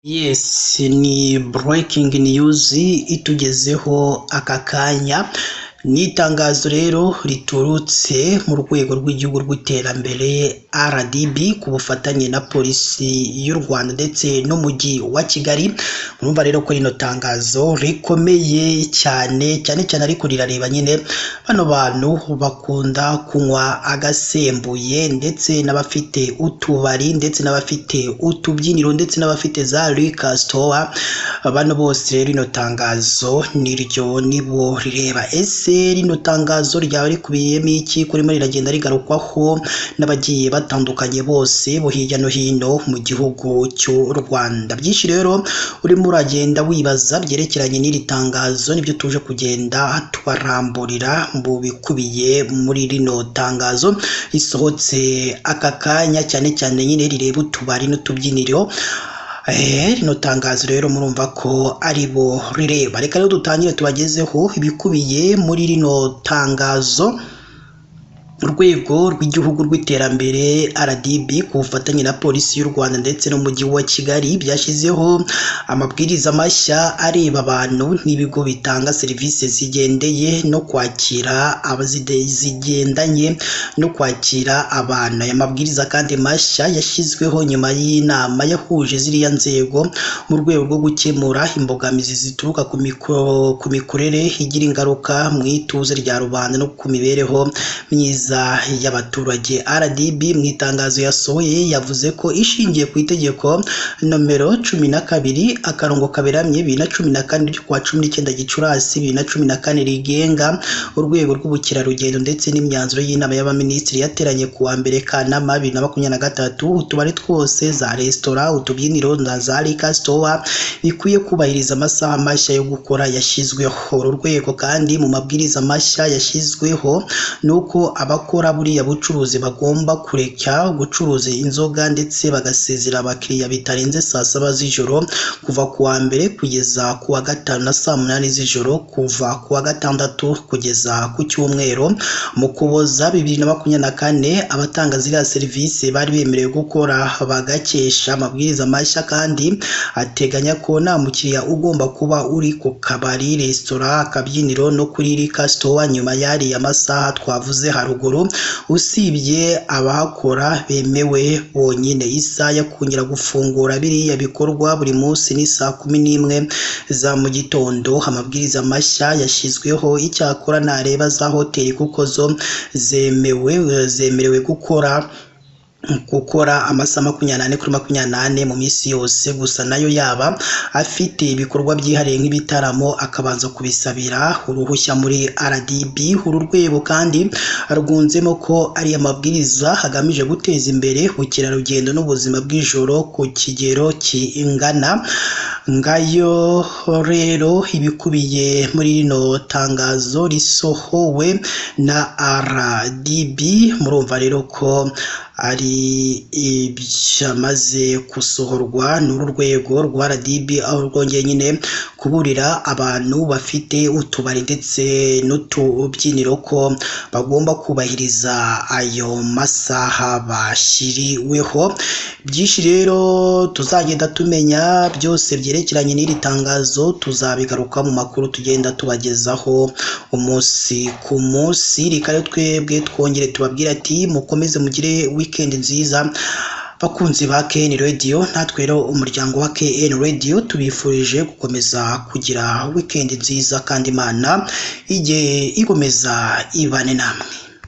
Yes, ni breaking news itugezeho aka kanya. Ni itangazo rero riturutse mu rwego rw'igihugu rw'iterambere RDB ku bufatanye na polisi y'u Rwanda ndetse n'umujyi wa Kigali. Murumva rero ko rino tangazo rikomeye cyane cyane cyane, ariko rirareba nyine bano bantu bakunda kunywa agasembuye, ndetse n'abafite utubari, ndetse n'abafite utubyiniro, ndetse n'abafite za liquor store. Bano bose rero rino tangazo niryo nibo rireba. Ese rino tangazo ryaba rikubiyemo iki? Kurimo riragenda rigarukwaho n'abagiye batandukanye bose bo hirya no hino mu gihugu cy'u Rwanda. Byinshi rero urimo uragenda wibaza byerekeranye n'iri tangazo, nibyo tuje kugenda tubaramburira mu bikubiye muri rino tangazo risohotse aka kanya, cyane cyane nyine rireba utubari n'utubyiniro. Rino tangazo rero murumva ko ari bo rireba. Reka rero dutangire tubagezeho ibikubiye muri rino tangazo. Urwego rw'igihugu rw'iterambere RDB ku bufatanye na polisi y'u Rwanda ndetse n'umujyi wa Kigali byashyizeho amabwiriza mashya areba abantu n'ibigo bitanga serivisi zigendeye no kwakira zigendanye no kwakira abantu. Aya mabwiriza kandi mashya yashyizweho nyuma y'inama yahuje ziriya nzego mu rwego rwo gukemura imbogamizi zituruka ku mikorere igira ingaruka mu ituze rya rubanda no ku mibereho myiza y'abaturage. RDB mu itangazo yasohoye yavuze ko ishingiye ku itegeko nomero 12/2014 ryo kuwa 19 Gicurasi 2014 rigenga urwego rw'ubukerarugendo ndetse n'imyanzuro y'inama y'abaminisitiri yateranye ku wa 1 Kanama 2023, utubari twose, za resitora, utubyiniro na za liquor store bikwiye kubahiriza amasaha mashya yo gukora yashyizweho. Uru rwego kandi mu mabwiriza mashya yashyizweho ni uko abakora buriya bucuruzi bagomba kureka gucuruza inzoga ndetse bagasezera abakiriya bitarenze saa 7 z'ijoro kuva ku wa 1 kugeza ku wa 5 na saa 8 z'ijoro kuva ku wa 6 kugeza ku cyumweru. Mu Kuboza 2024 abatanga ziriya serivisi bari bemerewe gukora bagakesha. Amabwiriza mashya kandi ateganya ko nta mukiriya ugomba kuba uri ku kabari, resitora, akabyiniro no kuri liquor store nyuma y'ariya masaha twavuze haruguru, usibye abahakora bemewe bonyine. Isaha yo kongera gufungura biriya bikorwa buri munsi ni saa 11 za mu gitondo. Amabwiriza mashya yashyizweho icyakora ntareba za hoteli kuko zo zemerewe gukora amasaha 24/24 mu minsi yose, gusa nayo yaba afite ibikorwa byihariye nk'ibitaramo akabanza kubisabira uruhushya muri RDB. Uru rwego kandi rwunzemo ko ari amabwiriza agamije guteza imbere ubukerarugendo n'ubuzima bw'ijoro ku kigero kingana. Ngayo rero ibikubiye muri rino tangazo risohowe na RDB. Murumva rero ko ari ibyamaze gusohorwa n'uru rwego rwa RDB, aho rwongeye nyine kuburira abantu bafite utubari ndetse n'utubyiniro ko bagomba kubahiriza ayo masaha bashyiriweho. Byinshi rero tuzagenda tumenya byose byerekeranye n'iri tangazo, tuzabigaruka mu makuru tugenda tubagezaho umunsi ku munsi. Reka rero twebwe twongere tubabwire ati mukomeze mugire weekend nziza bakunzi ba KN Radio. Natwe rero umuryango wa KN Radio tubifurije gukomeza kugira weekend nziza, kandi Imana ijye ikomeza ibane namwe.